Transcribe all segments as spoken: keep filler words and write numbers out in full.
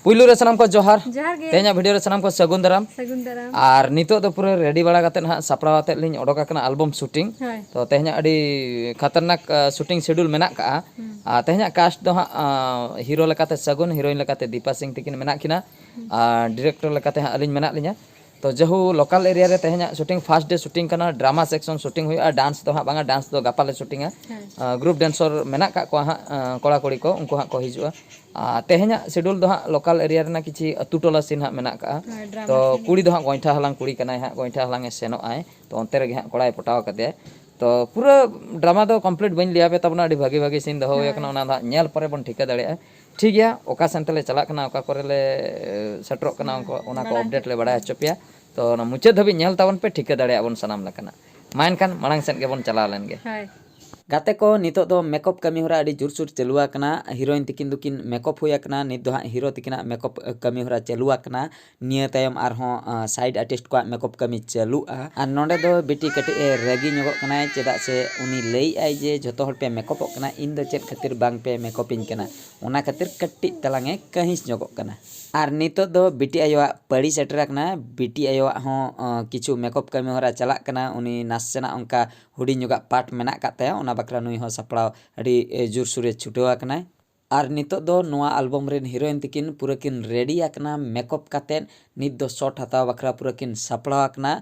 ᱯᱩᱭᱞᱩ ᱨᱮ ᱥᱟᱱᱟᱢ ᱠᱚ ᱡᱚᱦᱟᱨ᱾ ᱡᱚᱦᱟᱨ ᱜᱮ᱾ ᱛᱮᱦᱮᱧᱟᱜ ᱵᱷᱤᱰᱤᱭᱳ ᱨᱮ ᱥᱟᱱᱟᱢ ᱠᱚ ᱥᱟᱹᱜᱩᱱ ᱫᱟᱨᱟᱢ᱾ ᱥᱟᱹᱜᱩᱱ ᱫᱟᱨᱟᱢ᱾ ᱟᱨ ᱱᱤᱛᱚᱜ ᱫᱚ ᱯᱩᱨᱟᱹ ᱨᱮᱰᱤ ᱵᱟᱲᱟ ᱠᱟᱛᱮ ᱦᱟᱸᱜ ᱥᱟᱯᱲᱟᱣ ᱟᱛᱮᱫ ᱞᱤᱧ ᱚᱰᱚᱠ ᱟᱠᱟᱱᱟ ᱟᱞᱵᱚᱢ ᱥᱩᱴᱤᱝ᱾ ᱦᱳᱭ᱾ ᱛᱚ ᱛᱮᱦᱮᱧᱟᱜ ᱟᱹᱰᱤ ᱠᱷᱟᱛᱟᱨᱱᱟᱠ ᱥᱩᱴᱤᱝ ᱥᱤᱰᱩᱞ ᱢᱮᱱᱟᱜ ᱠᱟᱜᱼᱟ᱾ ᱦᱩᱸ᱾ ᱟᱨ ᱛᱮᱦᱮᱧᱟᱜ ᱠᱟᱥᱴ ᱫᱚ ᱦᱟᱸᱜ ᱦᱤᱨᱳ ᱞᱮᱠᱟᱛᱮ ᱥᱟᱹᱜᱩᱱ, ᱦᱤᱨᱳᱭᱤᱱ ᱞᱮᱠᱟᱛᱮ ᱫᱤᱯᱟ ᱥᱤᱝ ᱛᱤᱠᱤᱱ ᱢᱮᱱᱟᱜ ᱠᱤᱱᱟ᱾ ᱟᱨ ᱰᱤᱨᱮᱠᱴᱚᱨ ᱞᱮᱠᱟᱛᱮ ᱦᱟᱸᱜ ᱟᱹᱞᱤᱧ ᱢᱮᱱᱟᱜ ᱞᱤᱧᱟ᱾ ᱛᱚ ᱡᱟᱹᱦᱩ ᱞᱳᱠᱟᱞ ᱮᱨᱤᱭᱟ ᱨᱮ ᱛᱮᱦᱮᱧᱟᱜ ᱥᱩᱴᱤᱝ, ᱯᱷᱟᱥᱴ ᱰᱮ ᱥᱩᱴᱤᱝ ᱠᱟᱱᱟ᱾ ᱰᱨᱟᱢᱟ ᱥᱮᱠᱥᱚᱱ ᱥᱩᱴᱤᱝ ᱦᱩᱭᱩᱜᱼᱟ, ᱰᱟᱱᱥ ᱫᱚ ᱦᱟᱸᱜ ᱵᱟᱝᱟ, ᱰᱟᱱᱥ ᱫᱚ ᱜᱟᱯᱟ ᱞᱮ ᱥᱩᱴᱤᱝᱟ᱾ ᱦᱮᱸ᱾ ᱜᱨᱩᱯ ᱰᱮᱱᱥᱚᱨ ᱢᱮᱱᱟᱜ ᱠᱟᱜ ᱠᱚᱣᱟ ᱦᱟᱸᱜ, ᱠᱚᱲᱟ ᱠᱩᱲᱤ ᱠᱚ, ᱩᱱᱠᱩ ᱦᱟᱸᱜ ᱠᱚ ᱦᱤᱡᱩᱜᱼᱟ᱾ ᱟᱨ ᱛᱮᱦᱮᱧᱟᱜ ᱥᱤᱰᱩᱞ ᱫᱚ ᱦᱟᱸᱜ ᱞᱳᱠᱟᱞ ᱮᱨᱤᱭᱟ ᱨᱮᱱᱟᱜ ᱠᱤᱪᱷᱤ ᱟᱹᱛᱩ ᱴᱚᱞᱟ ᱥᱤᱱ ᱦᱟᱸᱜ ᱢᱮᱱᱟᱜ ᱠᱟᱜᱼᱟ᱾ ᱦᱳᱭ, ᱰᱨᱟᱢᱟ ᱛᱚ ᱥᱤᱱ᱾ ᱠᱩᱲᱤ ᱫᱚ ᱦᱟᱸᱜ ᱜᱚᱭᱴᱷᱟ ᱦᱟᱞᱟᱝ ᱠᱩᱲᱤ ᱠᱟᱱᱟᱭ ᱦᱟᱸᱜ, ᱜᱚᱭᱴᱷᱟ ᱦᱟᱞᱟᱝ ᱮ ᱥᱮᱱᱚᱜ ᱟᱭ᱾ ᱛᱚ ᱚᱱᱛᱮ ᱨᱮᱜᱮ ᱦᱟᱸᱜ ᱠᱚᱲᱟᱭ ᱯᱚᱴᱟᱣ ᱠᱟᱫᱮᱭᱟ᱾ ᱛᱚ ᱯᱩᱨᱟᱹ ᱰᱨᱟᱢᱟ ᱫᱚ ᱠᱚᱢᱯᱞᱤᱴ ᱵᱟᱹᱧ ᱞᱟᱹᱭ ᱟᱯᱮ ᱛᱟᱵᱚᱱᱟ, ᱟᱹᱰᱤ ᱵᱷᱟᱹᱜᱤ ᱵᱷᱟᱹᱜᱤ ᱥᱤᱱ ᱫᱚᱦᱚ ᱦᱩᱭ ᱟᱠᱟᱱᱟ, ᱦᱳᱭ᱾ ᱚᱱᱟ ᱫᱚ ᱦᱟᱸᱜ ᱧᱮᱞ ᱯᱚᱨᱮ ᱵᱚᱱ ᱴᱷᱤᱠᱟᱹ ᱫᱟᱲᱮᱭᱟᱜᱼᱟ᱾ ᱴᱷᱤᱠ ᱜᱮᱭᱟ, ᱚᱠᱟ ᱥᱮᱱ ᱛᱮᱞᱮ ᱪᱟᱞᱟᱜ ᱠᱟᱱᱟ, ᱚᱠᱟ ᱠᱚᱨᱮ ᱞᱮ ᱥᱮᱴᱮᱨᱚᱜ ᱠᱟᱱᱟ, ᱦᱩᱸ, ᱚᱱᱠᱟ ᱚᱱᱟ ᱠᱚ ᱵᱟᱲᱟᱭ ᱟᱯᱰᱮᱴ ᱦᱚᱪᱚ ᱞᱮ ᱯᱮ᱾ ᱵᱟᱲᱟᱭ ᱦᱚᱪᱚ ᱯᱮᱭᱟ᱾ ᱛᱚ ᱚᱱᱟ ᱢᱩᱪᱟᱹᱫ ᱫᱷᱟᱹᱵᱤᱡ ᱧᱮᱞ ᱛᱟᱵᱚᱱ ᱯᱮ, ᱴᱷᱤᱠᱟᱹ ᱫᱟᱲᱮᱭᱟᱜ ᱵᱚᱱ ᱥᱟᱱᱟᱢ ᱞᱮᱠᱟᱱᱟᱜ᱾ ᱢᱟ ᱮᱱᱠᱷᱟᱱ ᱢᱟᱲᱟᱝ ᱥᱮᱫ ᱜᱮᱵᱚᱱ ᱪᱟᱞᱟᱣ ᱞᱮᱱ ᱜᱮ᱾ ᱦᱳᱭ᱾ ᱜᱟᱛᱮ ᱠᱚ, ᱱᱤᱛᱚᱜ ᱫᱚ ᱢᱮᱠᱚᱯ ᱠᱟᱹᱢᱤ ᱦᱚᱨᱟ ᱟᱹᱰᱤ ᱡᱳᱨᱥᱳᱨ ᱪᱟᱹᱞᱩ ᱟᱠᱟᱱᱟ᱾ ᱦᱤᱨᱳᱭᱤᱱ ᱛᱤᱠᱤᱱ ᱫᱚᱠᱤᱱ ᱢᱮᱠᱚᱯ ᱦᱩᱭ ᱟᱠᱟᱱᱟ, ᱱᱤᱛ ᱫᱚ ᱦᱟᱸᱜ ᱦᱤᱨᱳ ᱛᱤᱠᱤᱱᱟᱜ ᱢᱮᱠᱚᱯ ᱠᱟᱹᱢᱤ ᱦᱚᱨᱟ ᱪᱟᱹᱞᱩ ᱟᱠᱟᱱᱟ᱾ ᱱᱤᱭᱟᱹ ᱛᱟᱭᱚᱢ ᱟᱨᱦᱚᱸ ᱥᱟᱭᱤᱰ ᱟᱨᱴᱤᱥᱴ ᱠᱚᱣᱟᱜ ᱢᱮᱠᱚᱯ ᱠᱟᱹᱢᱤ ᱪᱟᱹᱞᱩᱜᱼᱟ᱾ ᱟᱨ ᱱᱚᱰᱮ ᱫᱚ ᱵᱤᱴᱤ ᱠᱟᱹᱴᱤᱡ ᱮ ᱨᱟᱹᱜᱤ ᱧᱚᱜᱚᱜ ᱠᱟᱱᱟᱭ, ᱪᱮᱫᱟᱜ ᱥᱮ ᱩᱱᱤ ᱞᱟᱹᱭᱮᱫᱼᱟᱭ ᱡᱮ ᱡᱷᱚᱛᱚ ᱦᱚᱲ ᱯᱮ ᱢᱮᱠᱚᱯᱚᱜ ᱠᱟᱱᱟ, ᱤᱧ ᱫᱚ ᱪᱮᱫ ᱠᱷᱟᱹᱛᱤᱨ ᱵᱟᱝ ᱯᱮ ᱢᱮᱠᱚᱯᱤᱧ ᱠᱟᱱᱟ, ᱚᱱᱟ ᱠᱷᱟᱹᱛᱤᱨ ᱠᱟᱹᱴᱤᱡ ᱛᱟᱞᱟᱝ ᱮ ᱠᱟᱹᱦᱤᱥ ᱧᱚᱜᱚᱜ ᱠᱟᱱᱟ᱾ ᱟᱨ ᱱᱤᱛᱚᱜ ᱫᱚ ᱵᱤᱴᱤ ᱟᱭᱳᱣᱟᱜ ᱯᱟᱹᱲᱤ ᱥᱮᱴᱮᱨ ᱟᱠᱟᱱᱟ᱾ ᱵᱤᱴᱤ ᱟᱭᱳᱣᱟᱜ ᱦᱚᱸ ᱠᱤᱪᱷᱩ ᱢᱮᱠᱚᱯ ᱠᱟᱹᱢᱤ ᱦᱚᱨᱟ ᱪᱟᱞᱟᱜ ᱠᱟᱱᱟ᱾ ᱩᱱᱤ ᱱᱟᱥᱮᱱᱟᱜ ᱚᱱᱠᱟ ᱦᱩᱰᱤᱧ ᱧᱚᱜᱟᱜ ᱯᱟᱴ ᱢᱮᱱᱟᱜ ᱟᱠᱟᱫ ᱛᱟᱭᱟ, ᱚᱱᱟ ᱵᱟᱠᱷᱨᱟ ᱱᱩᱭ ᱦᱚᱸ ᱥᱟᱯᱲᱟᱣ ᱟᱹᱰᱤ ᱡᱳᱨᱥᱳᱨᱮ ᱪᱷᱩᱴᱟᱹᱣ ᱟᱠᱟᱱᱟᱭ᱾ ᱟᱨ ᱱᱤᱛᱚᱜ ᱫᱚ ᱱᱚᱣᱟ ᱟᱞᱵᱚᱢ ᱨᱮᱱ ᱦᱤᱨᱳᱭᱤᱱ ᱛᱤᱠᱤᱱ ᱯᱩᱨᱟᱹ ᱠᱤᱱ ᱨᱮᱰᱤ ᱟᱠᱟᱱᱟ ᱢᱮᱠᱚᱯ ᱠᱟᱛᱮᱫ᱾ ᱱᱤᱛ ᱫᱚ ᱥᱚᱴ ᱦᱟᱛᱟᱣ ᱵᱟᱠᱷᱨᱟ ᱯᱩᱨᱟᱹ ᱠᱤᱱ ᱥᱟᱯᱲᱟᱣ ᱟᱠᱟᱱᱟ᱾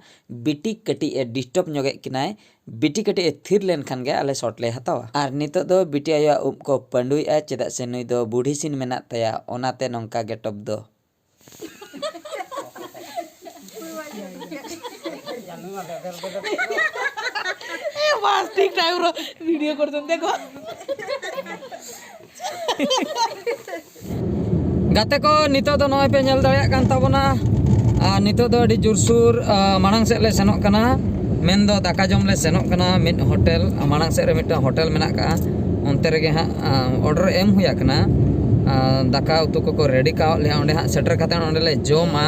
ᱵᱤᱴᱤ ᱠᱟᱹᱴᱤᱡ ᱮ ᱰᱤᱥᱴᱟᱵᱽ ᱧᱚᱜᱮᱫ ᱠᱤᱱᱟᱭ᱾ ᱵᱤᱴᱤ ᱠᱟᱹᱴᱤᱡ ᱮ ᱛᱷᱤᱨ ᱞᱮᱱᱠᱷᱟᱱ ᱜᱮ ᱟᱞᱮ ᱥᱚᱴ ᱞᱮ ᱦᱟᱛᱟᱣᱟ᱾ ᱟᱨ ᱱᱤᱛᱚᱜ ᱫᱚ ᱵᱤᱴᱤ ᱟᱭᱳᱣᱟᱜ ᱩᱵ ᱠᱚ ᱯᱟᱹᱰᱩᱭᱮᱫᱼᱟ, ᱪᱮᱫᱟᱜ ᱥᱮ ᱱᱩᱭ ᱫᱚ ᱵᱩᱰᱷᱤ ᱥᱤᱱ ᱢᱮᱱᱟᱜ ᱛᱟᱭᱟ, ᱚᱱᱟᱛᱮ ᱱᱚᱝᱠᱟ ᱜᱮᱴᱚᱯ ᱫᱚ᱾ ए बस ठीक टाइम रो वीडियो कर तुम देखो। ᱜᱟᱛᱮ ᱠᱚ, ᱱᱤᱛᱚᱜ ᱫᱚ ᱱᱚᱜᱼᱚᱭ ᱯᱮ ᱧᱮᱞ ᱫᱟᱲᱮᱭᱟᱜ ᱠᱟᱱ ᱛᱟᱵᱚᱱᱟ᱾ ᱟᱨ ᱱᱤᱛᱚᱜ ᱫᱚ ᱟᱹᱰᱤ ᱡᱳᱨᱥᱳᱨ, ᱟ, ᱢᱟᱲᱟᱝ ᱥᱮᱫ ᱞᱮ ᱥᱮᱱᱚᱜ ᱠᱟᱱᱟ, ᱢᱮᱱᱫᱚ ᱫᱟᱠᱟ ᱡᱚᱢ ᱞᱮ ᱥᱮᱱᱚᱜ ᱠᱟᱱᱟ᱾ ᱢᱤᱫ ᱦᱳᱴᱮᱞ, ᱢᱟᱲᱟᱝ ᱥᱮᱫ ᱨᱮ ᱢᱤᱫᱴᱟᱝ ᱦᱳᱴᱮᱞ ᱢᱮᱱᱟᱜ ᱠᱟᱜᱼᱟ, ᱚᱱᱛᱮ ᱨᱮᱜᱮ ᱦᱟᱸᱜ, ᱟ, ᱚᱰᱟᱨ ᱮᱢ ᱦᱩᱭ ᱟᱠᱟᱱᱟ᱾ ᱟ, ᱫᱟᱠᱟ ᱩᱛᱩ ᱠᱚᱠᱚ ᱨᱮᱰᱤ ᱠᱟᱣᱟᱫ ᱞᱮᱭᱟ, ᱚᱸᱰᱮ ᱦᱟᱸᱜ ᱥᱮᱴᱮᱨ ᱠᱟᱛᱮ ᱚᱸᱰᱮ ᱞᱮ ᱡᱚᱢᱟ᱾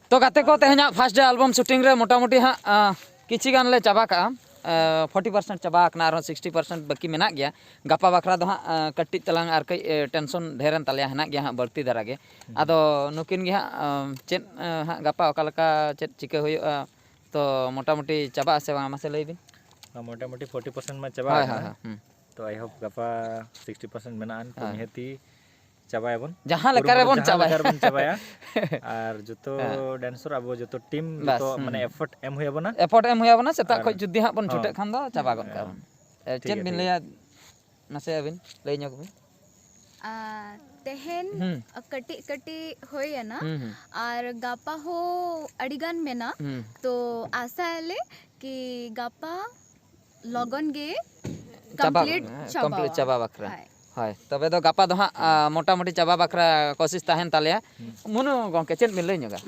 ᱛᱚ ᱜᱟᱛᱮ ᱠᱚ, ᱛᱮᱦᱮᱧᱟᱜ ᱯᱷᱟᱥᱴ ᱰᱮ ᱟᱞᱵᱚᱢ ᱥᱩᱴᱤᱝ ᱨᱮ ᱢᱚᱴᱟᱢᱩᱴᱤ ᱦᱟᱸᱜ, ᱟ, ᱠᱤᱪᱷᱤ ᱜᱟᱱ ᱞᱮ ᱪᱟᱵᱟ ᱠᱟᱜᱼᱟ᱾ ᱯᱷᱳᱨᱴᱤ ᱯᱟᱨᱥᱮᱱᱴ ᱪᱟᱵᱟ ᱟᱠᱟᱱᱟ, ᱟᱨᱦᱚᱸ ᱥᱤᱠᱥᱴᱤ ᱯᱟᱨᱥᱮᱱᱴ ᱵᱟᱹᱠᱤ ᱢᱮᱱᱟᱜ ᱜᱮᱭᱟ᱾ ᱜᱟᱯᱟ ᱵᱟᱠᱷᱨᱟ ᱫᱚ ᱦᱟᱸᱜ ᱮ, ᱠᱟᱹᱴᱤᱡ ᱛᱟᱞᱟᱝ ᱟᱨ ᱠᱟᱹᱡ ᱴᱮᱱᱥᱚᱱ ᱰᱷᱮᱨᱮᱱ ᱛᱟᱞᱮᱭᱟ, ᱦᱮᱱᱟᱜ ᱜᱮᱭᱟ ᱦᱟᱸᱜ ᱵᱟᱹᱲᱛᱤ ᱫᱷᱟᱨᱟ ᱜᱮ᱾ ᱟᱫᱚ ᱱᱩᱠᱤᱱ ᱜᱮ ᱦᱟᱸᱜ ᱮ, ᱪᱮᱫ ᱮ, ᱦᱟᱸᱜ ᱜᱟᱯᱟ ᱚᱠᱟ ᱞᱮᱠᱟ ᱪᱮᱫ ᱪᱤᱠᱟᱹ ᱦᱩᱭᱩᱜᱼᱟ, ᱛᱚ ᱢᱚᱴᱟᱢᱩᱴᱤ ᱪᱟᱵᱟᱜ ᱟᱥᱮ ᱵᱟᱝ, ᱢᱟᱥᱮ ᱞᱟᱹᱭ ᱵᱤᱱ᱾ ᱢᱚᱴᱟᱢᱩᱴᱤ ᱯᱷᱳᱨᱴᱤ ᱯᱟᱨᱥᱮᱱᱴ ᱢᱟ ᱪᱟᱵᱟ ᱦᱳᱭ, ᱟᱠᱟᱱᱟ᱾ ᱦᱳᱭ, ᱦᱳᱭ, ᱦᱩᱸ᱾ ᱛᱚ ᱟᱭ ᱦᱳᱯ ᱜᱟᱯᱟ ᱥᱤᱠᱥᱴᱤ ᱯᱟᱨᱥᱮᱱᱴ ᱢᱮᱱᱟᱜᱼᱟ, ᱛᱚ ᱦᱳᱭ᱾ ᱱᱤᱦᱟᱹᱛᱤ ᱪᱟᱵᱟᱭᱟᱵᱚᱱ᱾ ᱡᱟᱦᱟᱸ ᱞᱮᱠᱟ ᱠᱩᱨᱩᱢᱩᱴᱩ ᱨᱮᱵᱚᱱ ᱡᱟᱦᱟᱸ ᱪᱟᱵᱟᱭᱟ᱾ ᱞᱮᱠᱟ ᱨᱮᱵᱚᱱ ᱪᱟᱵᱟᱭᱟ᱾ ᱟᱨ ᱡᱚᱛᱚ ᱦᱮᱸ᱾ ᱰᱮᱱᱥᱚᱨ ᱟᱵᱚ ᱡᱚᱛᱚ ᱴᱤᱢ ᱵᱟᱥ, ᱡᱚᱛᱚ ᱦᱩᱸ᱾ ᱢᱟᱱᱮ ᱮᱯᱷᱚᱨᱴ ᱮᱢ ᱦᱩᱭ ᱟᱵᱚᱱᱟ᱾ ᱮᱯᱷᱚᱨᱴ ᱮᱢ ᱦᱩᱭ ᱟᱵᱚᱱᱟ, ᱥᱮᱛᱟᱜ ᱟᱨ ᱠᱷᱚᱱ ᱡᱩᱫᱤ ᱦᱟᱸᱜ ᱵᱚᱱ ᱦᱚᱸ᱾ ᱪᱷᱩᱴᱟᱹᱜ ᱠᱷᱟᱱ ᱫᱚ ᱪᱟᱵᱟ ᱜᱚᱫ ᱠᱟᱜᱼᱟ ᱦᱮᱸ᱾ ᱵᱚᱱ᱾ ᱮ, ᱴᱷᱤᱠ ᱪᱮᱫ ᱜᱮᱭᱟ, ᱵᱤᱱ ᱴᱷᱤᱠ ᱞᱟᱹᱭᱟ? ᱜᱮᱭᱟ᱾ ᱢᱟᱥᱮ ᱟᱹᱵᱤᱱ ᱞᱟᱹᱭ ᱧᱚᱜ ᱵᱤᱱ᱾ ᱟᱨ ᱛᱮᱦᱮᱧ ᱦᱩᱸ᱾ ᱠᱟᱹᱴᱤᱡ ᱠᱟᱹᱴᱤᱡ ᱦᱩᱭ ᱮᱱᱟ᱾ ᱦᱩᱸ, ᱦᱩᱸ᱾ ᱟᱨ ᱜᱟᱯᱟ ᱦᱚᱸ ᱟᱹᱰᱤ ᱜᱟᱱ ᱢᱮᱱᱟᱜ᱾ ᱦᱩᱸ᱾ ᱛᱚ ᱟᱥᱟᱭᱟᱞᱮ ᱠᱤ ᱜᱟᱯᱟ ᱞᱚᱜᱚᱱ ᱜᱮ ᱪᱟᱵᱟ, complete ᱦᱮᱸ, ᱪᱟᱵᱟᱣᱟ᱾ Complete ᱪᱟᱵᱟ ᱵᱟᱠᱷᱨᱟ᱾ ᱦᱳᱭ᱾ ᱦᱳᱭ, ᱛᱚᱵᱮ ᱫᱚ ᱜᱟᱯᱟ ᱫᱚ ᱦᱟᱸᱜ, ᱟ, ᱢᱚᱴᱟᱢᱩᱴᱤ ᱪᱟᱵᱟ ᱵᱟᱠᱷᱨᱟ ᱠᱚᱥᱤᱥ ᱛᱟᱦᱮᱱ ᱛᱟᱞᱮᱭᱟ᱾ ᱦᱩᱸ᱾ ᱢᱩᱱᱩ ᱜᱚᱢᱠᱮ, ᱪᱮᱫ ᱵᱤᱱ ᱞᱟᱹᱭ ᱧᱚᱜᱟ?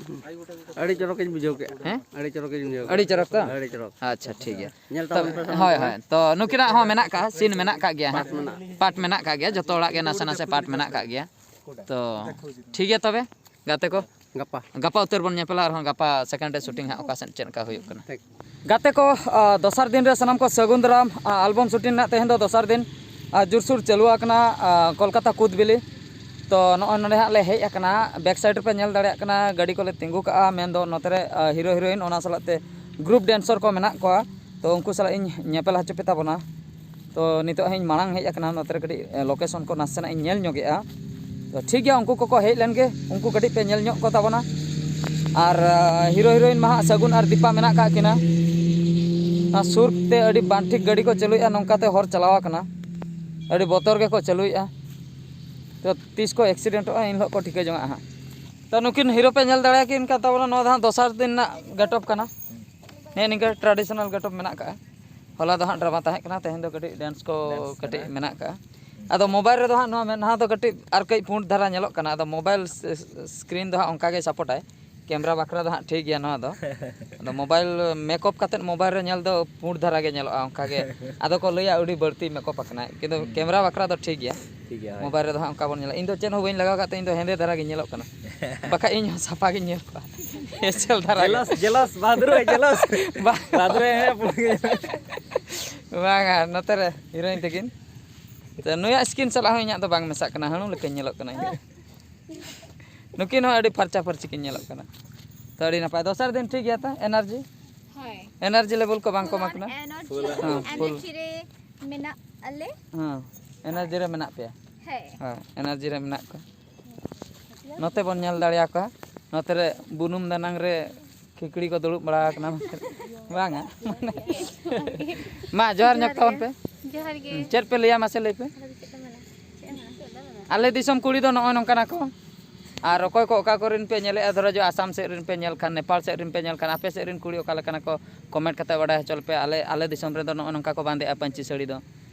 ᱟᱹᱰᱤ ᱪᱚᱨᱚᱠᱤᱧ ᱵᱩᱡᱷᱟᱹᱣ ᱠᱮᱫᱼᱟ᱾ ᱦᱮᱸ? ᱟᱹᱰᱤ ᱪᱚᱨᱚᱠᱤᱧ ᱵᱩᱡᱷᱟᱹᱣ ᱟᱹᱰᱤ ᱠᱮᱫᱼᱟ᱾ ᱪᱚᱨᱚᱠ ᱛᱚ? ᱟᱹᱰᱤ ᱪᱚᱨᱚᱠ᱾ ᱟᱪᱪᱷᱟ, ᱴᱷᱤᱠ ᱜᱮᱭᱟ᱾ ᱧᱮᱞ ᱛᱚᱵᱮ, ᱛᱟᱵᱚᱱ ᱯᱮ ᱥᱟᱱᱟᱢ ᱦᱳᱭ, ᱠᱚ᱾ ᱦᱳᱭ᱾ ᱛᱚ, ᱱᱩᱠᱤᱱᱟᱜ ᱦᱚᱸ ᱢᱮᱱᱟᱜ ᱠᱟᱜᱼᱟ, scene ᱢᱮᱱᱟᱜ ᱠᱟᱜ ᱜᱮᱭᱟ ᱦᱟᱸᱜ᱾ Part ᱢᱮᱱᱟᱜᱼᱟ᱾ Part ᱢᱮᱱᱟᱜ ᱠᱟᱜ ᱜᱮᱭᱟ, ᱡᱚᱛᱚ ᱦᱚᱲᱟᱜ ᱜᱮ ᱱᱟᱥᱮ ᱱᱟᱥᱮ part ᱢᱮᱱᱟᱜ ᱠᱟᱜ ᱜᱮᱭᱟ᱾ ᱛᱚ, ᱴᱷᱤᱠ ᱜᱮᱭᱟ ᱛᱚᱵᱮ, ᱜᱟᱛᱮ ᱠᱚ᱾ ᱜᱟᱯᱟ᱾ ᱜᱟᱯᱟ ᱩᱛᱟᱹᱨ ᱵᱚᱱ ᱧᱮᱯᱮᱞᱟ, ᱟᱨᱦᱚᱸ ᱜᱟᱯᱟ second day shooting ᱦᱟᱸᱜ ᱚᱠᱟ ᱥᱮᱫ ᱪᱮᱫ ᱞᱮᱠᱟ ᱦᱩᱭᱩᱜ ᱠᱟᱱᱟ᱾ ᱴᱷᱤᱠ᱾ ᱜᱟᱛᱮ ᱠᱚ, ᱟ, ᱫᱚᱥᱟᱨ ᱫᱤᱱ ᱨᱮ ᱥᱟᱱᱟᱢ ᱠᱚ ᱥᱟᱹᱜᱩᱱ ᱫᱟᱨᱟᱢ᱾ ᱟ, album shooting ᱨᱮᱱᱟᱜ ᱛᱮᱦᱮᱧ ᱫᱚ ᱫᱚᱥᱟᱨ ᱫᱤᱱ, ᱟ, ᱡᱳᱨᱥᱳᱨ ᱪᱟᱹᱞᱩ ᱟᱠᱟᱱᱟ, ᱟ, ᱠᱳᱞᱠᱟᱛᱟ ᱠᱩᱫᱽᱵᱤᱞᱤ᱾ ᱛᱚ ᱱᱚᱜᱼᱚᱭ ᱱᱚᱰᱮ ᱦᱟᱸᱜ ᱞᱮ ᱦᱮᱡ ᱟᱠᱟᱱᱟ, back side ᱨᱮᱯᱮ ᱧᱮᱞ ᱫᱟᱲᱮᱭᱟᱜ ᱠᱟᱱᱟ, ᱜᱟᱹᱰᱤ ᱠᱚᱞᱮ ᱛᱤᱸᱜᱩ ᱠᱟᱜᱼᱟ, ᱢᱮᱱᱫᱚ ᱱᱚᱛᱮ ᱨᱮ, ᱟ, hero heroine, ᱚᱱᱟ ᱥᱟᱞᱟᱜ ᱛᱮ group dancer ᱠᱚ ᱢᱮᱱᱟᱜ ᱠᱚᱣᱟ᱾ ᱛᱚ ᱩᱱᱠᱩ ᱥᱟᱞᱟᱜ ᱤᱧ ᱧᱮᱯᱮᱞ ᱦᱚᱪᱚ ᱯᱮ ᱛᱟᱵᱚᱱᱟ᱾ ᱛᱚ ᱱᱤᱛᱚᱜ ᱦᱟᱸᱜ ᱤᱧ ᱢᱟᱲᱟᱝ ᱦᱮᱡ ᱟᱠᱟᱱᱟ, ᱱᱚᱛᱮ ᱨᱮ ᱠᱟᱹᱴᱤᱡ, ᱮ, location ᱠᱚ ᱱᱟᱥᱮᱱᱟᱜ ᱤᱧ ᱧᱮᱞ ᱧᱚᱜᱮᱜᱼᱟ᱾ ᱛᱚ ᱴᱷᱤᱠ ᱜᱮᱭᱟ, ᱩᱱᱠᱩ ᱠᱚᱠᱚ ᱦᱮᱡ ᱞᱮᱱ ᱜᱮ, ᱩᱱᱠᱩ ᱠᱟᱹᱴᱤᱡ ᱯᱮ ᱧᱮᱞ ᱧᱚᱜ ᱠᱚ ᱛᱟᱵᱚᱱᱟ᱾ ᱟᱨ, ᱟ, hero heroine ᱢᱟ ᱦᱟᱸᱜ ᱥᱟᱹᱜᱩᱱ ᱟᱨ ᱫᱤᱯᱟ ᱢᱮᱱᱟᱜ ᱠᱟᱜ ᱠᱤᱱᱟ᱾ ᱚᱱᱟ ᱥᱩᱨ ᱛᱮ ᱟᱹᱰᱤ ᱵᱟᱝ ᱴᱷᱤᱠ ᱜᱟᱹᱰᱤ ᱠᱚ ᱪᱟᱹᱞᱩᱭᱮᱫᱼᱟ, ᱱᱚᱝᱠᱟ ᱛᱮ ᱦᱚᱨ ᱪᱟᱞᱟᱣ ᱟᱠᱟᱱᱟ, ᱟᱹᱰᱤ ᱵᱚᱛᱚᱨ ᱜᱮᱠᱚ ᱪᱟᱹᱞᱩᱭᱮᱫᱼᱟ᱾ ᱛᱚ ᱛᱤᱥ ᱠᱚ accidentᱚᱜᱼᱟ, ᱮᱱ ᱦᱤᱞᱳᱜ ᱠᱚ ᱴᱷᱤᱠᱟᱹ ᱡᱚᱝᱟᱜᱼᱟ ᱦᱟᱸᱜ᱾ ᱛᱚ ᱱᱩᱠᱤᱱ hero ᱯᱮ ᱧᱮᱞ ᱫᱟᱲᱮᱭᱟᱠᱤᱱ ᱠᱟᱱ ᱛᱟᱵᱚᱱᱟ, ᱱᱚᱣᱟ ᱫᱚ ᱦᱟᱸᱜ ᱫᱚᱥᱟᱨ ᱫᱤᱱ ᱨᱮᱱᱟᱜ ᱜᱮᱴᱟᱯ ᱠᱟᱱᱟ᱾ ᱱᱮᱜᱼᱮ ᱱᱤᱝᱠᱟᱹ traditional ᱜᱮᱴᱟᱯ ᱢᱮᱱᱟᱜ ᱠᱟᱜᱼᱟ᱾ ᱦᱚᱞᱟ ᱫᱚ ᱦᱟᱸᱜ ᱰᱨᱟᱢᱟ ᱛᱟᱦᱮᱸ ᱠᱟᱱᱟ, ᱛᱮᱦᱮᱧ ᱫᱚ ᱠᱟᱹᱴᱤᱡ ᱰᱮᱱᱥ ᱠᱚ ᱰᱮᱱᱥ ᱠᱟᱹᱴᱤᱡ ᱠᱟᱱᱟ᱾ ᱢᱮᱱᱟᱜ ᱠᱟᱜᱼᱟ᱾ ᱟᱫᱚ ᱢᱳᱵᱟᱭᱤᱞ ᱨᱮᱫᱚ ᱦᱟᱸᱜ ᱱᱚᱣᱟ ᱢᱮᱫᱦᱟ ᱫᱚ ᱠᱟᱹᱴᱤᱡ ᱟᱨ ᱠᱟᱹᱡ ᱯᱩᱸᱰ ᱫᱷᱟᱨᱟ ᱧᱮᱞᱚᱜ ᱠᱟᱱᱟ, ᱟᱫᱚ ᱢᱳᱵᱟᱭᱤᱞ ᱥ-, ᱥ-, screen ᱫᱚ ᱦᱟᱸᱜ ᱚᱱᱠᱟ ᱜᱮ supportᱟᱭ᱾ ᱠᱮᱢᱨᱟ ᱵᱟᱠᱷᱨᱟ ᱫᱚ ᱦᱟᱸᱜ ᱴᱷᱤᱠ ᱜᱮᱭᱟ ᱱᱚᱣᱟ ᱫᱚ᱾ ᱟᱫᱚ ᱢᱳᱵᱟᱭᱤᱞ makeup ᱠᱟᱛᱮᱫ ᱢᱳᱵᱟᱭᱤᱞ ᱨᱮ ᱧᱮᱞ ᱫᱚ ᱯᱩᱸᱰ ᱫᱷᱟᱨᱟ ᱜᱮ ᱧᱮᱞᱚᱜᱼᱟ, ᱚᱱᱠᱟ ᱜᱮ᱾ ᱟᱫᱚ ᱠᱚ ᱞᱟᱹᱭᱟ ᱟᱹᱰᱤ ᱵᱟᱹᱲᱛᱤ makeup ᱟᱠᱟᱱᱟᱭ, ᱠᱤᱱᱛᱩ ᱦᱩᱸ᱾ ᱠᱮᱢᱨᱟ ᱵᱟᱠᱷᱨᱟ ᱫᱚ ᱴᱷᱤᱠ ᱜᱮᱭᱟ᱾ ᱴᱷᱤᱠ ᱜᱮᱭᱟ, ᱦᱳᱭ᱾ ᱢᱳᱵᱟᱭᱤᱞ ᱨᱮᱫᱚ ᱦᱟᱸᱜ ᱚᱱᱠᱟ ᱵᱚᱱ ᱧᱮᱞᱟ᱾ ᱤᱧ ᱫᱚ ᱪᱮᱫ ᱦᱚᱸ ᱵᱟᱹᱧ ᱞᱟᱜᱟᱣ ᱠᱟᱜ ᱛᱮ ᱤᱧ ᱫᱚ ᱦᱮᱸᱫᱮ ᱫᱷᱟᱨᱟ ᱜᱤᱧ ᱧᱮᱞᱚᱜ ᱠᱟᱱᱟ᱾ ᱵᱟᱠᱷᱟᱡ ᱤᱧ ᱦᱚᱸ ᱥᱟᱯᱷᱟ ᱜᱤᱧ ᱧᱮᱞ ᱠᱚᱣᱟ᱾ ᱮᱥᱮᱞ ᱫᱷᱟᱨᱟ ᱜᱮ᱾ ᱡᱮᱞᱟᱥ, ᱡᱮᱞᱟᱥ, ᱵᱟᱫᱨᱩ ᱦᱮ ᱡᱮᱞᱟᱥ᱾ ᱵᱟᱝ᱾ ᱵᱟᱫᱨᱩ ᱦᱮ ᱯᱩᱲ ᱜᱮ᱾ ᱵᱟᱝᱟ, ᱱᱚᱛᱮ ᱨᱮ ᱦᱤᱨᱳᱭᱤᱱ ᱛᱟᱹᱠᱤᱱ᱾ ᱛᱚ, ᱱᱩᱭᱟᱜ ᱥᱠᱤᱱ ᱥᱟᱞᱟᱜ ᱦᱚᱸ ᱤᱧᱟᱹᱜ ᱫᱚ ᱵᱟᱝ ᱢᱮᱥᱟᱜ ᱠᱟᱱᱟ, ᱦᱟᱹᱬᱩ ᱞᱮᱠᱟᱧ ᱧᱮᱞᱚᱜ ᱠᱟᱱᱟ ᱤᱧ ᱫᱚ᱾ ᱱᱩᱠᱤᱱ ᱦᱚᱸ ᱟᱹᱰᱤ ᱯᱷᱟᱨᱪᱟ ᱯᱷᱟᱹᱨᱪᱤ ᱠᱤᱱ ᱧᱮᱞᱚᱜ ᱠᱟᱱᱟ᱾ ᱛᱚ, ᱟᱹᱰᱤ ᱱᱟᱯᱟᱭ᱾ ᱫᱚᱥᱟᱨ ᱫᱤᱱ ᱴᱷᱤᱠ ᱜᱮᱭᱟ ᱛᱚ, ᱮᱱᱟᱨᱡᱤ? ᱦᱳᱭ᱾ ᱮᱱᱟᱨᱡᱤ ᱞᱮᱵᱮᱞ ᱠᱚ ᱵᱟᱝ ᱠᱚᱢ ᱟᱠᱟᱱᱟ? ᱮᱱᱟᱨᱡᱤ, ᱦᱮᱸ, ᱯᱷᱩᱞ᱾ ᱮᱱᱟᱨᱡᱤ ᱨᱮ ᱢᱮᱱᱟᱜ ᱟᱞᱮ᱾ ᱦᱮᱸ, ᱮᱱᱟᱨᱡᱤ ᱨᱮ ᱢᱮᱱᱟᱜ ᱯᱮᱭᱟ? ᱦᱮᱸ᱾ ᱦᱮᱸ, ᱮᱱᱟᱨᱡᱤ ᱨᱮ ᱢᱮᱱᱟᱜ ᱠᱚᱣᱟ᱾ ᱱᱚᱛᱮ ᱵᱚᱱ ᱧᱮᱞ ᱫᱟᱲᱮᱭᱟᱠᱚᱣᱟ, ᱱᱚᱛᱮ ᱨᱮ ᱵᱩᱱᱩᱢ ᱫᱟᱱᱟᱝ ᱨᱮ ᱠᱷᱤᱠᱲᱤ ᱠᱚ ᱫᱩᱲᱩᱵ ᱵᱟᱲᱟ ᱟᱠᱟᱱᱟ᱾ ᱵᱟᱝᱟ? ᱢᱟ, ᱡᱚᱦᱟᱨ ᱧᱚᱜ ᱛᱟᱵᱚᱱ ᱯᱮ᱾ ᱡᱚᱦᱟᱨ ᱜᱮ᱾ ᱦᱩᱸ, ᱪᱮᱫ ᱯᱮ ᱞᱟᱹᱭᱟ, ᱢᱟᱥᱮ ᱞᱟᱹᱭ ᱯᱮ᱾ ᱟᱞᱮ ᱫᱤᱥᱚᱢ ᱠᱩᱲᱤ ᱫᱚ ᱱᱚᱜᱼᱚᱭ ᱱᱚᱝᱠᱟᱱᱟ ᱠᱚ᱾ ᱟᱨ ᱚᱠᱚᱭ ᱠᱚ ᱚᱠᱟ ᱠᱚᱨᱮᱱ ᱯᱮ ᱧᱮᱞᱮᱫᱼᱟ, ᱫᱷᱚᱨᱚ ᱡᱚ ᱟᱥᱟᱢ ᱥᱮᱫ ᱨᱮᱱ ᱯᱮ ᱧᱮᱞ ᱠᱷᱟᱱ, ᱱᱮᱯᱟᱞ ᱥᱮᱫ ᱨᱮᱱ ᱯᱮ ᱧᱮᱞ ᱠᱷᱟᱱ, ᱟᱯᱮ ᱥᱮᱫ ᱨᱮᱱ ᱠᱩᱲᱤ ᱚᱠᱟ ᱞᱮᱠᱟᱱᱟ ᱠᱚ, ᱠᱚᱢᱮᱱᱴ ᱠᱟᱛᱮ ᱵᱟᱰᱟᱭ ᱦᱚᱪᱚ ᱞᱮᱯᱮ᱾ ᱟᱞᱮ, ᱟᱞᱮ ᱫᱤᱥᱚᱢ ᱨᱮᱫᱚ ᱱᱚᱜᱼᱚ ᱱᱚᱝᱠᱟ ᱠᱚ ᱵᱟᱸᱫᱮᱜᱼᱟ ᱯᱟᱹᱧᱪᱤ ᱥᱟᱹᱲᱤ ᱫᱚ᱾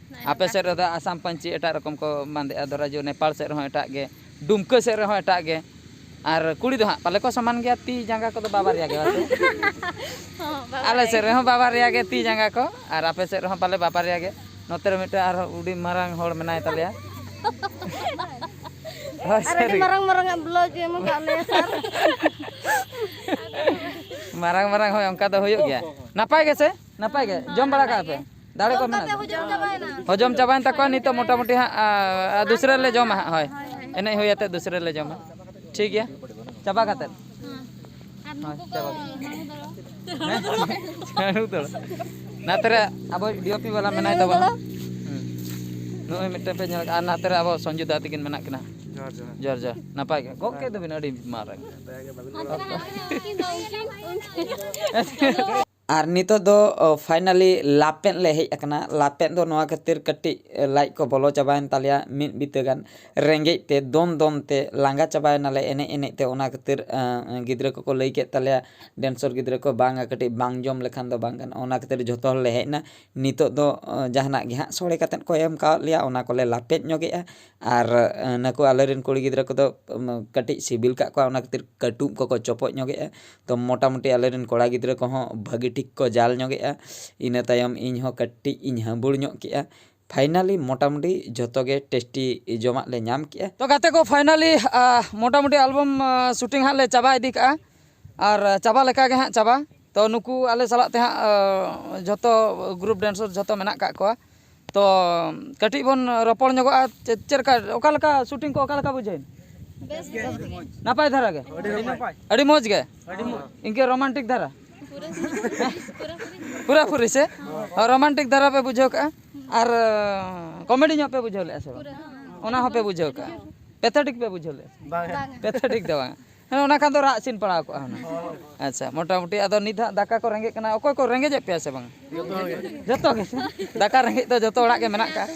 ᱟᱯᱮ ᱥᱮᱫ ᱨᱮᱫᱚ ᱟᱥᱟᱢ ᱯᱟᱹᱧᱪᱤ ᱮᱴᱟᱜ ᱨᱚᱠᱚᱢ ᱠᱚ ᱵᱟᱸᱫᱮᱜᱼᱟ, ᱫᱷᱚᱨᱚ ᱡᱚ ᱱᱮᱯᱟᱞ ᱥᱮᱫ ᱨᱮᱦᱚᱸ ᱮᱴᱟᱜ ᱜᱮ, ᱰᱩᱢᱠᱟᱹ ᱥᱮᱫ ᱨᱮᱦᱚᱸ ᱮᱴᱟᱜ ᱜᱮ᱾ ᱟᱨ ᱠᱩᱲᱤ ᱫᱚ ᱦᱟᱸᱜ ᱯᱟᱞᱮ ᱠᱚ ᱥᱚᱢᱟᱱ ᱜᱮᱭᱟ, ᱛᱤ ᱡᱟᱸᱜᱟ ᱠᱚᱫᱚ ᱵᱟᱵᱟᱨᱭᱟ ᱜᱮ ᱵᱟᱥᱮ? ᱦᱚᱸ, ᱵᱟᱵᱟ ᱟᱞᱮ ᱨᱮ᱾ ᱥᱮᱫ ᱨᱮᱦᱚᱸ ᱵᱟᱵᱟᱨᱭᱟ ᱜᱮ ᱛᱤ ᱡᱟᱸᱜᱟ ᱠᱚ, ᱟᱨ ᱟᱯᱮ ᱥᱮᱫ ᱨᱮᱦᱚᱸ ᱯᱟᱞᱮ ᱵᱟᱵᱟᱨᱭᱟ ᱜᱮ᱾ ᱱᱚᱛᱮ ᱨᱮ ᱢᱤᱫᱴᱮᱱ ᱟᱨᱦᱚᱸ ᱟᱹᱰᱤ ᱢᱟᱨᱟᱝ ᱦᱚᱲ ᱢᱮᱱᱟᱭ ᱛᱟᱞᱮᱭᱟ᱾ ᱦᱳᱭ, ᱟᱨ ᱟᱹᱰᱤ ᱥᱟᱹᱨᱤ᱾ ᱢᱟᱨᱟᱝ ᱢᱟᱨᱟᱝ ᱟᱜ ᱵᱞᱚᱜ ᱮᱢ ᱟᱠᱟᱫ ᱞᱮᱭᱟ, ᱥᱟᱨ᱾ ᱢᱟᱨᱟᱝ ᱢᱟᱨᱟᱝ, ᱦᱳᱭ, ᱚᱱᱠᱟ ᱫᱚ ᱦᱩᱭᱩᱜ ᱜᱮᱭᱟ᱾ ᱱᱟᱯᱟᱭ ᱜᱮᱥᱮ? ᱱᱟᱯᱟᱭ ᱜᱮ? ᱡᱚᱢ ᱵᱟᱲᱟ ᱠᱟᱜᱼᱟ ᱯᱮ? ᱫᱟᱲᱮ ᱠᱚ ᱢᱮᱱᱟᱜ ᱛᱮ ᱛᱟᱯᱮ? ᱦᱚᱡᱚᱢ ᱪᱟᱵᱟᱭᱮᱱᱟ᱾ ᱦᱚᱡᱚᱢ ᱪᱟᱵᱟᱭᱮᱱ ᱛᱟᱠᱚᱣᱟ, ᱱᱤᱛᱚᱜ ᱢᱚᱴᱟᱢᱩᱴᱤ ᱦᱟᱸᱜ, ᱟ, ᱟ, ᱫᱩᱥᱨᱟᱹ ᱞᱮ ᱡᱚᱢᱟ ᱦᱟᱸᱜ, ᱦᱳᱭ᱾ ᱮᱱᱮᱡ ᱦᱩᱭ ᱟᱛᱮ ᱫᱩᱥᱨᱟᱹ ᱞᱮ ᱡᱚᱢᱟ᱾ ᱴᱷᱤᱠ ᱜᱮᱭᱟ? ᱪᱟᱵᱟ ᱠᱟᱛᱮᱫ᱾ ᱦᱮᱸ᱾ ᱟᱨ ᱦᱳᱭ, ᱱᱩᱠᱩ ᱠᱚ ᱪᱟᱵᱟ ᱠᱟᱛᱮᱫ᱾ ᱦᱟᱹᱬᱩ ᱫᱚ᱾ ᱦᱟᱹᱬᱩ ᱫᱚ᱾ ᱱᱟᱛᱮ ᱨᱮ ᱟᱵᱚ ᱰᱤ ᱳ ᱯᱤ ᱵᱟᱞᱟ ᱢᱮᱱᱟᱭ ᱛᱟᱵᱚᱱᱟ᱾ ᱦᱩᱸ᱾ ᱱᱚᱜᱼᱚᱭ ᱢᱤᱫᱴᱮᱱ ᱯᱮ ᱧᱮᱞ ᱠᱟᱜᱼᱟ, ᱟᱨ ᱱᱟᱛᱮ ᱨᱮ ᱟᱵᱚ ᱥᱚᱧᱡᱩ ᱫᱟ ᱛᱟᱹᱠᱤᱱ ᱢᱮᱱᱟᱜ ᱠᱤᱱᱟ᱾ ᱡᱚᱦᱟᱨ, ᱡᱚᱦᱟᱨ᱾ ᱡᱚᱦᱟᱨ, ᱡᱚᱦᱟᱨ᱾ ᱱᱟᱯᱟᱭ ᱜᱮ? ᱜᱚᱜ ᱠᱮᱫ ᱫᱚᱵᱤᱱ ᱟᱹᱰᱤ ᱢᱟᱨᱟᱝ᱾ ᱦᱟᱱᱛᱮ ᱱᱟᱜ ᱩᱱᱠᱤᱱ ᱫᱚ ᱩᱱᱠᱤᱱ, ᱩᱱᱠᱤᱱ᱾ ᱟᱨ ᱱᱤᱛᱚᱜ ᱫᱚ, ᱚ, finally ᱞᱟᱯᱮᱫ ᱞᱮ ᱦᱮᱡ ᱟᱠᱟᱱᱟ᱾ ᱞᱟᱯᱮᱫ ᱫᱚ ᱱᱚᱣᱟ ᱠᱷᱟᱹᱛᱤᱨ ᱠᱟᱹᱴᱤᱡ, ᱮ, ᱞᱟᱡ ᱠᱚ ᱵᱚᱞᱚ ᱪᱟᱵᱟᱭᱮᱱ ᱛᱟᱞᱮᱭᱟ ᱢᱤᱫ ᱵᱤᱛᱟᱹ ᱜᱟᱱ᱾ ᱨᱮᱸᱜᱮᱡ ᱛᱮ, ᱫᱚᱱ ᱫᱚᱱ ᱛᱮ ᱞᱟᱸᱜᱟ ᱪᱟᱵᱟᱭᱮᱱᱟᱞᱮ ᱮᱱᱮᱡ ᱮᱱᱮᱡ ᱛᱮ᱾ ᱚᱱᱟ ᱠᱷᱟᱹᱛᱤᱨ, ᱮ, ᱜᱤᱫᱽᱨᱟᱹ ᱠᱚᱠᱚ ᱞᱟᱹᱭ ᱠᱮᱫ ᱛᱟᱞᱮᱭᱟ, dancer ᱜᱤᱫᱽᱨᱟᱹ ᱠᱚ, "ᱵᱟᱝᱟ, ᱠᱟᱹᱴᱤᱡ ᱵᱟᱝ ᱡᱚᱢ ᱞᱮᱠᱷᱟᱱ ᱫᱚ ᱵᱟᱝ ᱜᱟᱱᱚᱜᱼᱟ᱾" ᱚᱱᱟ ᱠᱷᱟᱹᱛᱤᱨ ᱡᱷᱚᱛᱚ ᱦᱚᱲ ᱞᱮ ᱦᱮᱡ ᱮᱱᱟ᱾ ᱱᱤᱛᱚᱜ ᱫᱚ, ᱮ, ᱡᱟᱦᱟᱱᱟᱜ ᱜᱮ ᱦᱟᱸᱜ ᱥᱚᱲᱮ ᱠᱟᱛᱮᱫ ᱠᱚ ᱮᱢ ᱠᱟᱣᱟᱫ ᱞᱮᱭᱟ, ᱚᱱᱟ ᱠᱚᱞᱮ ᱞᱟᱯᱮᱫ ᱧᱚᱜᱮᱜᱼᱟ᱾ ᱟᱨ, ᱮ, ᱱᱟᱠᱩ ᱟᱞᱮᱨᱮᱱ ᱠᱩᱲᱤ ᱜᱤᱫᱽᱨᱟᱹ ᱠᱚᱫᱚ, ᱩᱢ, ᱠᱟᱹᱴᱤᱡ ᱥᱤᱵᱤᱞ ᱠᱟᱜ ᱠᱚᱣᱟ, ᱚᱱᱟ ᱠᱷᱟᱹᱛᱤᱨ ᱠᱟᱹᱴᱩᱵ ᱠᱚᱠᱚ ᱪᱚᱯᱚᱡ ᱧᱚᱜᱮᱜᱼᱟ᱾ ᱛᱚ, ᱢᱚᱴᱟᱢᱩᱴᱤ ᱟᱞᱮᱨᱮᱱ ᱠᱚᱲᱟ ᱜᱤᱫᱽᱨᱟᱹ ᱠᱚᱦᱚᱸ ᱵᱷᱟᱹᱜᱤ ᱴᱷᱤᱠ ᱠᱚ ᱡᱟᱞ ᱧᱚᱜᱮᱜᱼᱟ᱾ ᱤᱱᱟᱹ ᱛᱟᱭᱚᱢ ᱤᱧ ᱦᱚᱸ ᱠᱟᱹᱴᱤᱡ ᱤᱧ ᱦᱟᱺᱵᱩᱲ ᱧᱚᱜ ᱠᱮᱜᱼᱟ᱾ ᱯᱷᱟᱭᱱᱟᱞᱤ ᱢᱚᱴᱟᱢᱩᱴᱤ ᱡᱷᱚᱛᱚ ᱜᱮ ᱴᱮᱥᱴᱤ ᱡᱚᱢᱟᱜ ᱞᱮ ᱧᱟᱢ ᱠᱮᱜᱼᱟ᱾ ᱛᱚ ᱜᱟᱛᱮ ᱠᱚ, ᱯᱷᱟᱭᱱᱟᱞᱤ ᱢᱚᱴᱟᱢᱩᱴᱤ ᱟᱞᱵᱚᱢ ᱥᱩᱴᱤᱝ ᱦᱟᱸᱜ ᱞᱮ ᱪᱟᱵᱟ ᱤᱫᱤ ᱠᱟᱜᱼᱟ, ᱟᱨ ᱪᱟᱵᱟ ᱞᱮᱠᱟ ᱜᱮ ᱦᱟᱸᱜ ᱪᱟᱵᱟ᱾ ᱛᱚ ᱱᱩᱠᱩ ᱟᱞᱮ ᱥᱟᱞᱟᱜ ᱛᱮ ᱦᱟᱸᱜ ᱡᱷᱚᱛᱚ ᱜᱨᱩᱯ ᱰᱮᱱᱥᱟᱨ ᱡᱷᱚᱛᱚ ᱢᱮᱱᱟᱜ ᱠᱟᱜ ᱠᱚᱣᱟ᱾ ᱛᱚ ᱠᱟᱹᱴᱤᱡ ᱵᱚᱱ ᱨᱚᱯᱚᱲ ᱧᱚᱜᱚᱜᱼᱟ, ᱪᱮᱫ ᱪᱮᱫ ᱞᱮᱠᱟ, ᱚᱠᱟ ᱞᱮᱠᱟ ᱥᱩᱴᱤᱝ ᱠᱚ ᱚᱠᱟ ᱞᱮᱠᱟ ᱵᱩᱡᱷᱟᱹᱣᱮᱱ? ᱱᱟᱯᱟᱭ ᱫᱷᱟᱨᱟ ᱜᱮ? ᱟᱹᱰᱤ ᱢᱚᱡᱽ ᱜᱮ? ᱤᱱᱠᱟᱹ ᱨᱳᱢᱟᱱᱴᱤᱠ ᱫᱷᱟᱨᱟ? ᱯᱩᱨᱟᱹᱯᱩᱨᱤ ᱥᱮ ᱨᱳᱢᱟᱱᱴᱤᱠ ᱫᱷᱟᱨᱟ ᱯᱮ ᱵᱩᱡᱷᱟᱹᱣ ᱠᱟᱜᱼᱟ, ᱟᱨ ᱠᱚᱢᱮᱰᱤ ᱧᱚᱜ ᱯᱮ ᱵᱩᱡᱷᱟᱹᱣ ᱞᱮᱫᱼᱟ ᱥᱮ ᱵᱟᱝ? ᱚᱱᱟ ᱦᱚᱸᱯᱮ ᱵᱩᱡᱷᱟᱹᱣ ᱠᱟᱜᱼᱟ? ᱯᱮᱛᱷᱮᱴᱤᱠ ᱯᱮ ᱵᱩᱡᱷᱟᱹᱣ ᱞᱮᱫᱼᱟ ᱥᱮ? ᱯᱮᱛᱷᱮᱴᱤᱠ ᱫᱚ ᱵᱟᱝ᱾ ᱦᱮᱸ, ᱚᱱᱟ ᱠᱷᱟᱱ ᱫᱚ ᱨᱟᱜ ᱥᱤᱱ ᱯᱟᱲᱟᱣ ᱠᱚᱜᱼᱟ ᱦᱩᱱᱟᱹᱝ᱾ ᱟᱪᱪᱷᱟ, ᱢᱚᱴᱟᱢᱩᱴᱤ ᱟᱫᱚ ᱱᱤᱛ ᱦᱟᱸᱜ ᱫᱟᱠᱟ ᱠᱚ ᱨᱮᱸᱜᱮᱡ ᱠᱟᱱᱟ᱾ ᱚᱠᱚᱭ ᱠᱚ ᱨᱮᱸᱜᱮᱡᱮᱫ ᱯᱮᱭᱟ ᱥᱮ ᱵᱟᱝ? ᱡᱚᱛᱚ ᱜᱮ᱾ ᱫᱟᱠᱟ ᱨᱮᱸᱜᱮᱡ ᱫᱚ ᱡᱚᱛᱚ ᱚᱲᱟᱜ ᱜᱮ ᱢᱮᱱᱟᱜ ᱠᱟᱜᱼᱟ᱾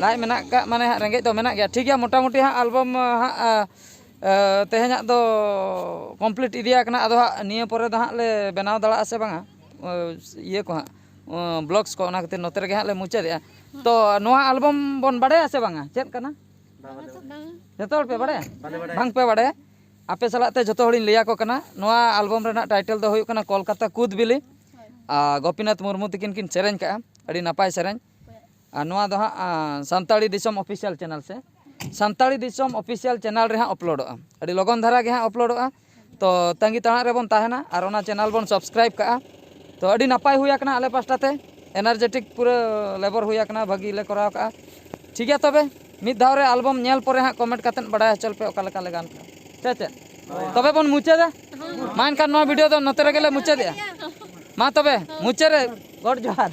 ᱞᱟᱡ ᱢᱮᱱᱟᱜ ᱠᱟᱜ ᱢᱟᱱᱮ ᱦᱟᱸᱜ ᱨᱮᱸᱜᱮᱡ ᱫᱚ ᱢᱮᱱᱟᱜ ᱜᱮᱭᱟ᱾ ᱴᱷᱤᱠ ᱜᱮᱭᱟ, ᱢᱚᱴᱟᱢᱩᱴᱤ ᱦᱟᱸᱜ ᱟᱞᱵᱚᱢ ᱦᱟᱸᱜ, ᱟ, ᱟ, ᱛᱮᱦᱮᱧᱟᱜ ᱫᱚ ᱠᱚᱢᱯᱞᱤᱴ ᱤᱫᱤᱭᱟ ᱠᱟᱱᱟ᱾ ᱟᱫᱚ ᱦᱟᱸᱜ ᱱᱤᱭᱟᱹ ᱯᱚᱨᱮ ᱫᱚ ᱦᱟᱸᱜ ᱞᱮ ᱵᱮᱱᱟᱣ ᱫᱟᱲᱮᱭᱟᱜᱼᱟ ᱥᱮ ᱵᱟᱝᱟ, ᱟ, ᱤᱭᱟᱹ ᱠᱚ ᱦᱟᱸᱜ, ᱟ, ᱵᱞᱚᱜᱥ ᱠᱚ, ᱚᱱᱟ ᱠᱷᱟᱹᱛᱤᱨ ᱱᱚᱛᱮ ᱨᱮᱜᱮ ᱦᱟᱸᱜ ᱞᱮ ᱢᱩᱪᱟᱹᱫᱮᱜᱼᱟ᱾ ᱛᱚ ᱱᱚᱣᱟ ᱟᱞᱵᱚᱢ ᱵᱚᱱ ᱵᱟᱲᱟᱭᱟ ᱥᱮ ᱵᱟᱝᱟ, ᱪᱮᱫ ᱠᱟᱱᱟ? ᱡᱚᱛᱚ ᱦᱚᱲ ᱯᱮ ᱵᱟᱲᱟᱭᱟ? ᱵᱟᱝ ᱯᱮ ᱵᱟᱲᱟᱭᱟ? ᱟᱯᱮ ᱥᱟᱞᱟᱜ ᱛᱮ ᱡᱚᱛᱚ ᱦᱚᱲᱤᱧ ᱞᱟᱹᱭ ᱟᱠᱚ ᱠᱟᱱᱟ᱾ ᱱᱚᱣᱟ ᱟᱞᱵᱚᱢ ᱨᱮᱱᱟᱜ ᱴᱟᱭᱴᱮᱞ ᱫᱚ ᱦᱩᱭᱩᱜ ᱠᱟᱱᱟ ᱠᱚᱞᱠᱟᱛᱟ ᱠᱩᱫ ᱵᱤᱞᱤ᱾ ᱟᱨ ᱜᱳᱯᱤᱱᱟᱛᱷ ᱢᱩᱨᱢᱩ ᱛᱤᱠᱤᱱ ᱠᱤᱱ ᱥᱮᱨᱮᱧ ᱠᱟᱜᱼᱟ, ᱟᱹᱰᱤ ᱱᱟᱯᱟᱭ ᱥᱮᱨᱮᱧ᱾ ᱟᱨ ᱱᱚᱣᱟ ᱫᱚ ᱦᱟᱸᱜ, ᱟ, ᱥᱟᱱᱛᱟᱲᱤ ᱫᱤᱥᱚᱢ ᱚᱯᱷᱤᱥᱤᱭᱟᱞ ᱪᱮᱱᱮᱞ ᱥᱮ ᱥᱟᱱᱛᱟᱲᱤ ᱫᱤᱥᱚᱢ ᱚᱯᱷᱤᱥᱤᱭᱟᱞ ᱪᱮᱱᱮᱞ ᱨᱮ ᱦᱟᱸᱜ ᱟᱯᱞᱳᱰᱚᱜᱼᱟ᱾ ᱟᱹᱰᱤ ᱞᱚᱜᱚᱱ ᱫᱷᱟᱨᱟ ᱜᱮ ᱦᱟᱸᱜ ᱟᱯᱞᱳᱰᱚᱜᱼᱟ᱾ ᱛᱚ ᱛᱟᱺᱜᱤ ᱛᱟᱲᱟᱜ ᱨᱮᱵᱚᱱ ᱛᱟᱦᱮᱱᱟ ᱟᱨ ᱚᱱᱟ ᱪᱮᱱᱮᱞ ᱵᱚᱱ ᱥᱟᱵᱥᱠᱨᱟᱭᱤᱵ ᱠᱟᱜᱼᱟ᱾ ᱛᱚ ᱟᱹᱰᱤ ᱱᱟᱯᱟᱭ ᱦᱩᱭ ᱟᱠᱟᱱᱟ ᱟᱞᱮ ᱯᱟᱥᱴᱟ ᱛᱮ, ᱮᱱᱟᱨᱡᱮᱴᱤᱠ ᱯᱩᱨᱟᱹ ᱞᱮᱵᱚᱨ ᱦᱩᱭ ᱟᱠᱟᱱᱟ, ᱵᱷᱟᱹᱜᱤ ᱞᱮ ᱠᱚᱨᱟᱣ ᱠᱟᱜᱼᱟ᱾ ᱴᱷᱤᱠ ᱜᱮᱭᱟ, ᱛᱚᱵᱮ ᱢᱤᱫ ᱫᱷᱟᱣ ᱨᱮ ᱟᱞᱵᱚᱢ ᱧᱮᱞ ᱯᱚᱨᱮ ᱦᱟᱸᱜ ᱠᱚᱢᱮᱱᱴ ᱠᱟᱛᱮᱫ ᱵᱟᱲᱟᱭ ᱦᱚᱪᱚ ᱞᱮᱯᱮ ᱚᱠᱟ ᱞᱮᱠᱟ ᱞᱮ ᱜᱟᱱ ᱠᱟᱜᱼᱟ, ᱥᱮ ᱪᱮᱫ? ᱛᱚᱵᱮ ᱵᱚᱱ ᱢᱩᱪᱟᱹᱫᱟ᱾ ᱢᱟ ᱮᱱᱠᱷᱟᱱ ᱱᱚᱣᱟ ᱵᱷᱤᱰᱤᱭᱳ ᱫᱚ ᱱᱚᱛᱮ ᱨᱮᱜᱮ ᱞᱮ ᱢᱩᱪᱟᱹᱫᱮᱜᱼᱟ᱾ ᱢᱟ ᱛᱚᱵᱮ ᱢᱩᱪᱟᱹᱫ ᱨᱮ ᱜᱚᱰ ᱡᱚᱦᱟᱨ᱾